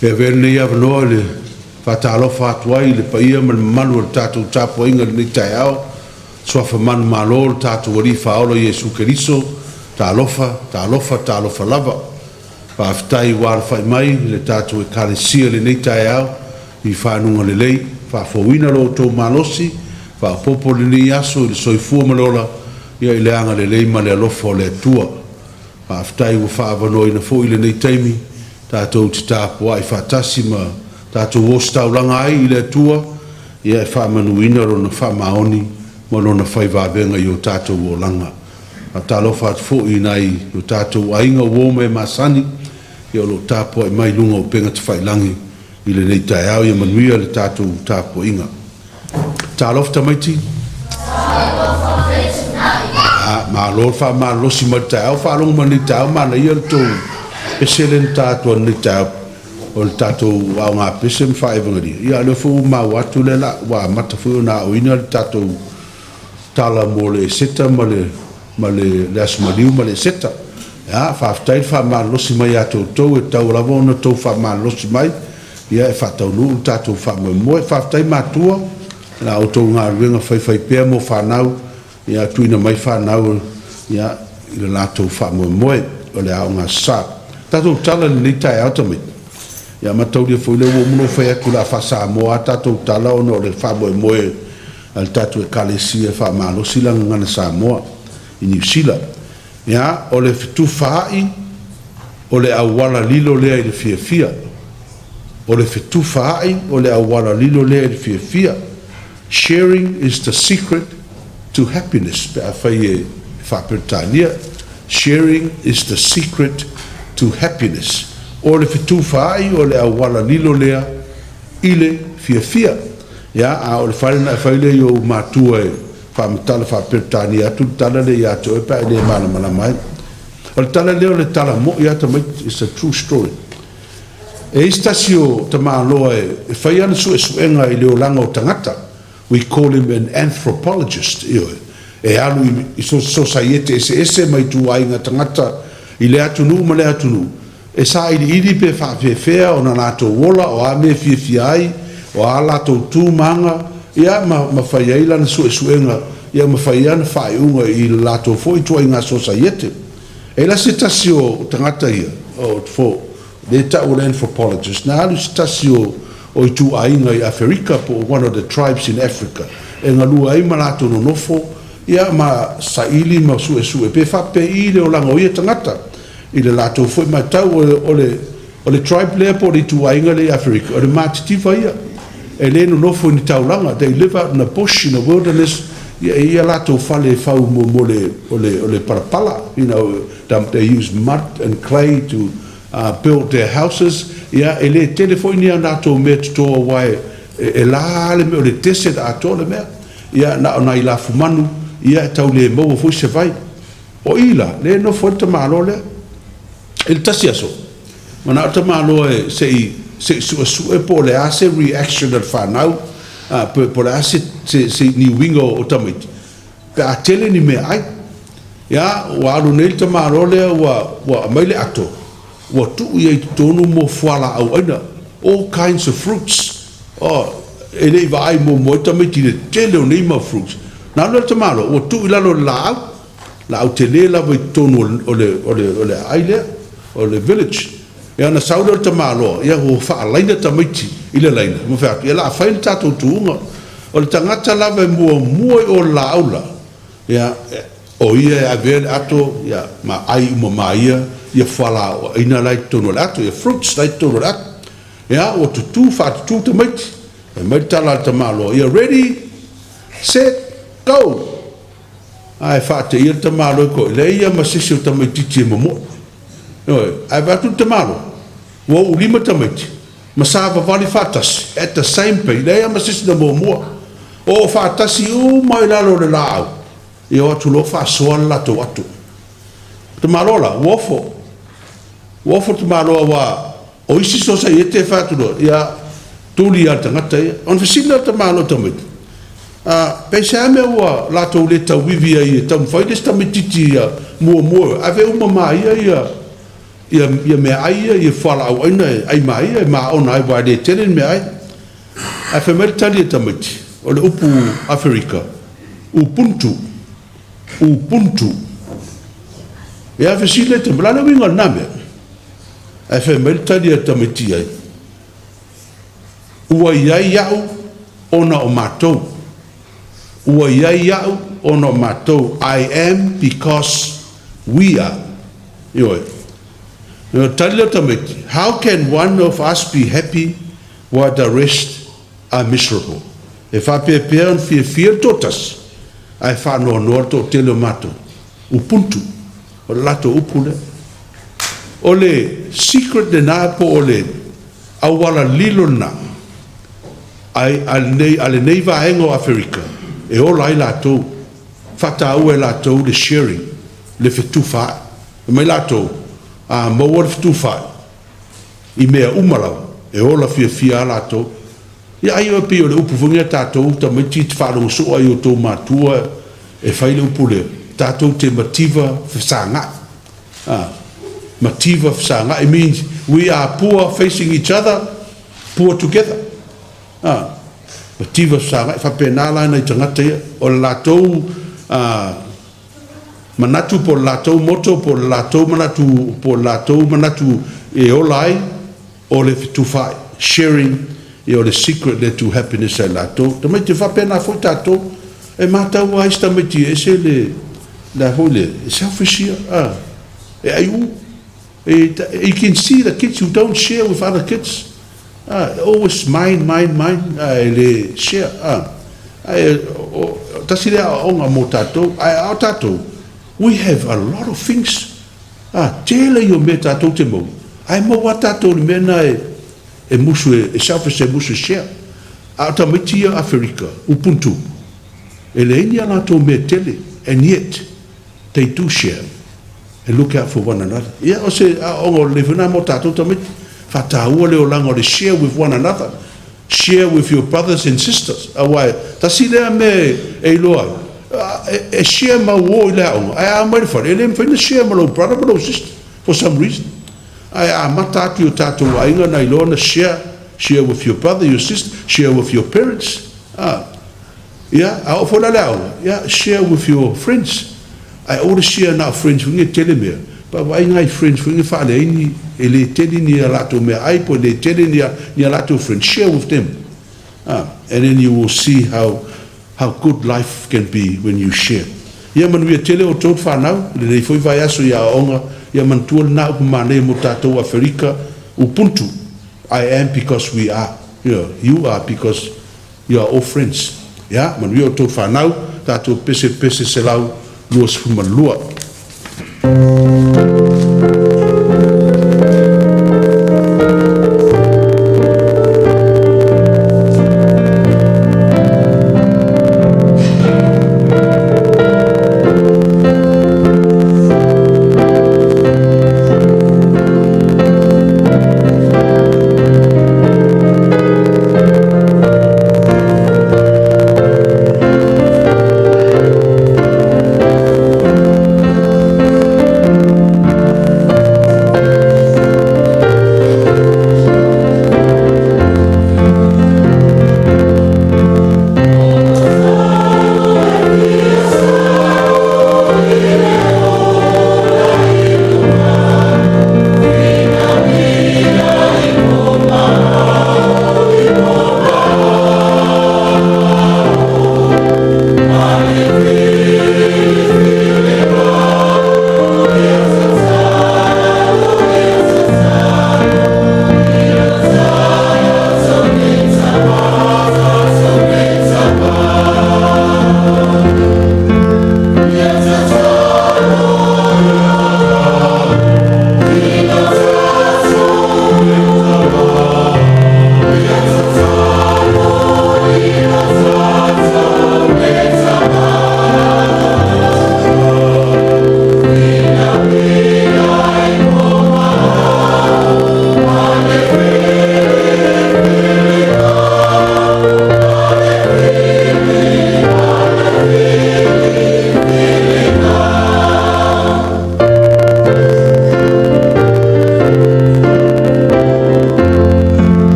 E avea lenei avanoa i le faatalofa atu ai i le paia ma le mamalu o le tatou tapuaiga i lenei taeao, suafa manumalo o le tatou Alii Faaola Iesu Keriso, talofa, talofa, talofa lava. Faafetai ua alafai mai i le tatou Ekalesia i lenei taeao i fanuga lelei, faafouina lo outou malosi faaopoopo lenei aso i le soifua ma le ola i le agalelei ma le alofa o le Atua. Faafetai ua faaavanoaina foi lenei taimi tatou te tapuai faatasi ma tatou ositaulaga ai i le Atua e faamanuina Lona faamaoni ma Lona fai vavega i o tatou olaga. Faatalofa atu foi i nai o tatou aiga, uo ma e masani o lo o tapuai mai i luga o upega tafailagi i lenei taeao. Ia manuia le tatou tapuaiga. Talofa tamaiti, malo le faamalolosi mai le taeao. Faalogo mai lenei taeao, manaia le tou pese lea na ta atu nei i le taeao o le tatou aoga pese ma faa-evangeli. Ia, a o lea foi ua maua atu lea ua amata foi ona aoina le tatou tala mo le Eseta ma le Aso Maliu ma le Eseta. Ia, faafetai le faamalolosi mai ia te outou, e tatau lava ona outou faamalolosi mai ia e faataunuu le tatou faamoemoe. Faafetai matua i la outou galuega faifaipea mo fanau, ia tuuina mai fanau ia i le latou faamoemoe o le aoga sa. Tatou tala i lenei taeao tamaiti. Ia mataulia foi lea ua uma ona ou fai atu o le a faa-Samoa a tatou tala ona o le faamoemoe a le tatou Ekalesia e faamalosi le gagana Samoa i Niu Sila. Ia, o le fetufaai o le auala lilo lea i le fiafia. O le fetufaai o le auala lilo lea i le fiafia. Sharing is the secret to happiness pe afai e faa-Peretania. Sharing is the secret to happiness. O le fetufaai o le auala lilo lea i le fiafia. Ia, a o le fale na e fai lea i ou matua e faamatala faa-Peretania atu le tala lea ia te oe pe a e le malamalama ai. O le tala lea o le tala mo'i lava tamaiti, it's a true story. E i ai se tasi o tamaloa e fai ana suesuega i le olaga o tagata. We call him an anthropologist. Ioe. E alu i sosaiete eseese ma ituaiga tagata i le atunuu ma le atunuu, e sailiili pe faafefea ona latou ola, o a mea e fiafia ai, o a latou tu ma aga, ia ma fai ai lana suesuega, ia ma fai ai ana faaiuga i le latou foi ituaiga sosaiete. E i ai la se tasi o tagata ia, o fo, le tau o le anthropologist, na alu se tasi o ituaiga i Aferika po o one of the tribes in Africa, e galue ai ma latou nonofo, ia ma saili ma suesue, pe faapei le olaga o ia tagata i le latou foi matau. O le tribe lea po o le ituaiga lea i Aferika, o le matitiva ia. E le nonofo i ni taulaga. They live out in the bush, in the wilderness. Ia, e ia latou fale e fau mo le, o le palapala. They use mud and clay to build their houses. Ia, e le tele foi ni a latou mea toto aua e la le mea o le desert atoa le mea. Ia, na o nai lafumanu, ia e tau le maua foi se vai. O i la, le nofo ai le tamaloa lea. I le tasi aso, manao le tamaloa e se i suesue po o le a se reaction a le fanau, po o le a se ni uiga o tamaiti, pe a tele ni mea ai. Ia, ua alu nei le tamaloa lea ua aumai le ato, ua tuu ia i totonu mo fualaau aina, all kinds of fruits. Oh, e le i vaai muamua ai tamaiti i le tele o nei mau fruits. Na alu le tamaloa, ua tuu i lalo o le laau, laau tele lava i totonu o le aai lea, o le village. Ia, na sau lea o le tamaloa, ia ua faalaina tamaiti i le laina, ma fai atu, ia la a fai le tatou tuuga. O le tagata lava e muamua i o le laau la, ia, o ia e avea le ato, ia, ma ai uma ma ia, ia fualaau aina la i totonu o le ato, ia fruits la i totonu o le ato. Ia, ua tutu, faatutu tamaiti. E mai le tala a le tamaloa, ia, "Ready, set, go." Ae faateia le tamaloa i koe, leai ia ma sesi o tamaitiiti e momoe. Ioe, ae vaai atu le tamaloa, ua uu lima tamaiti, ma savavali faatasi, at the same pace, leai ma sesi na muamua. O faatasi uma i lalo o le laau, ia o atu loa faasoa le latou ato. Tamaloa la, ua ofo. Ua ofo le tamaloa ua o isi sosaiete e fai atu loa, ia tuli lava le tagata ia. Ona fesili lea o le tamaloa i tamaiti, pe se mea ua latou le tauivi ai e taumafai le isi tamaitiiti ia muamua, ave uma ma ia ia Ia meaai ia, ia fualaau aina e ai ma ia, e maona ai, aua e le tele ni meaai. Ae fai mai le tali a tamaiti, o le upu Aferika, "Ubuntu, Ubuntu." Ia fesili le tamaiti, "O le a le uiga o lena mea?" Ae fai mai le tali a tamaiti ai, "Ua i ai au ona o matou. Ua i ai au ona o matou. I am because we are." Ioe. O tali lea o tamaiti, "How can one of us be happy while the rest are miserable?" E faapea ona fiafia le toatasi, ae faanoanoa le toatele o matou. Ubuntu. O le latou upu lea. O le secret lena po o le auala lilo lena a lenei vaega o Aferika e ola ai latou, faataua e latou le sharing, le fetufaai. E mai latou, a maua le fetufaai, i mea uma lava, e ola fiafia a latou. Ia ai o pei o le upu foi lea tatou tamaiti te faalogo soo ai o outou matua e fai le upu lea, tatou te mativa fesagai. Ah, mativa fesagai means we are poor facing each other, poor together. Ah, mativa fesagai, faapena la nai tagata ia. O le latou manatu po o le latou motto po o le latou manatu po o le latou manatu e ola ai o le fetufaai, sharing, ia o le secret lea to happiness ai latou. Tamaiti faapena foi tatou e matau ai isi tamaiti e ese le le foi le e selfish ia, e ai u. You can see the kids who don't share with other kids. Always mine, mine, mine, e le share. Ai, tasi lea aoaoga mo tatou. Ae a o tatou, we have a lot of things. Tele i o mea tatou te maua. Ae maua tatou le mea na e musu e selfish e musu e share. A o tamaiti ia Aferika, Ubuntu, e leai ni a latou mea tele, and yet they do share and look out for one another. Ia, o se aoaoga o le lefuna mo tatou tamaiti. Faataua le olaga o le share with one another. Share with your brothers and sisters. Aua, tasi lea mea e iloa ai, e share mau o i le aoga, ae a mai le fale, e le mafai na share ma lou brother ma lou sister, for some reason. Ae a mata atu i o tatou aiga na iloa na share, share with your brother, your sister, share with your parents. Ia, a o foi la le aoga, ia, share with your friends. Ae o le share na o friends foi tele mea. Pa vai ngai friends foi faaleai ni e le tele ni a latou mea ai po le tele ni a latou friends. Share with them. And then you will see how good life can be when you share. Ia manuia tele o tō whanau, le nei foi vai aso ia aonga, ia manatua lena upu manaia mo tatou Aferika, Ubuntu. I am because we are. You are because you are all friends. Ia, manuia o tō whanau, tātou pese pese 122.